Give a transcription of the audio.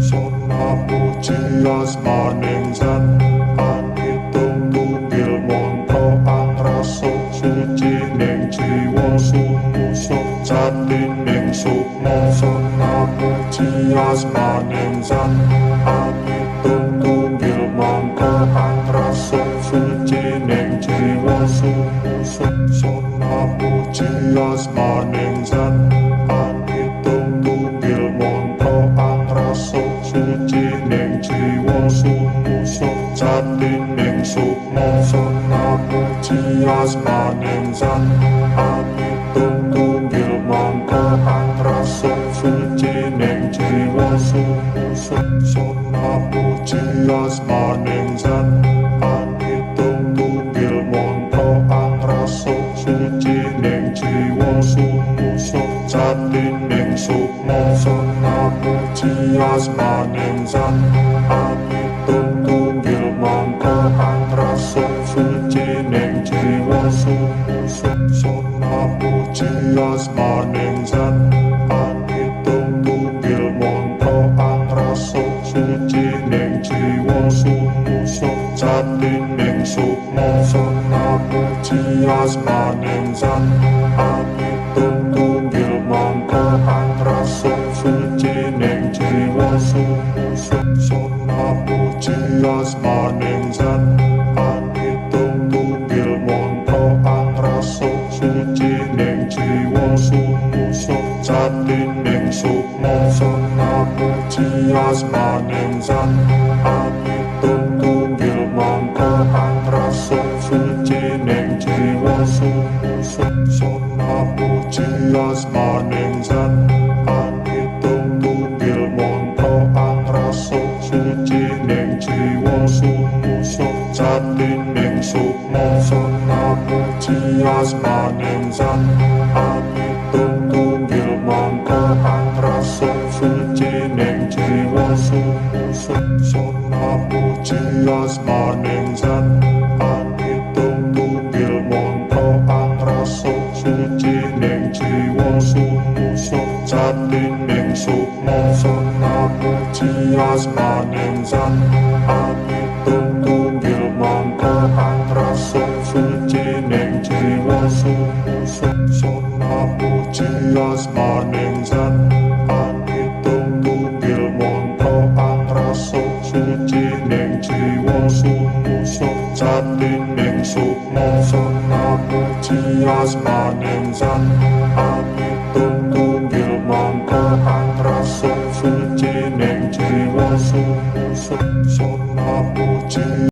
Sona puji asmaning zat angitung tunggil mantra angrasuk suci ning jiwa sumusup jatining sukma. Sona puji asmaning zat angitung tunggil mantra angrasuk suci ning jiwa sumusup. Sona puji asmaning zat angitung tunggil mantra angrasuk suci ning jiwa sumusup jatining sukma. Sona puji asmaning zat angitung tunggil mantra angrasuk suci ning jiwa sumusup. Sona puji asmaning zat angitung tunggil mantra angrasuk suci ning jiwa sumusup jatining sukma. Sona puji asmaning zat angitung tunggil mantra angrasuk suci ning jiwa sumusup. Sona puji asmaning zat angitung tunggil mantra angrasuk suci ning jiwa sumusup jatining sukma. Sona puji asmaning zat angitung tunggil mantra angrasuk suci ning jiwa sumusup. Sona puji asmaning zat angitung tunggil mantra angrasuk suci ning jiwa sumusup jatining sukma. Sona puji asmaning zat angitung tunggil mantra angrasuk suci ning jiwa sumusup. Sona puji asmaning zat angitung tunggil mantra angrasuk suci ning jiwa sumusup jatining sukma. Sona puji asmaning zat angitung tunggil mantra angrasuk suci ning jiwa sumusup. Sona puji asmaning zat angitung tunggil mantra angrasuk suci ning jiwa sumusup jatining sukma. Sona puji asmaning zat angitung tunggil mantra angrasuk suci ning jiwa sumusup. Sona puji asmaning zat angitung tunggil mantra angrasuk suci ning jiwa sumusup jatining sukma. Sona puji asmaning zat angitung tunggil mantra angrasuk suci ning jiwa sumusup. Sona puji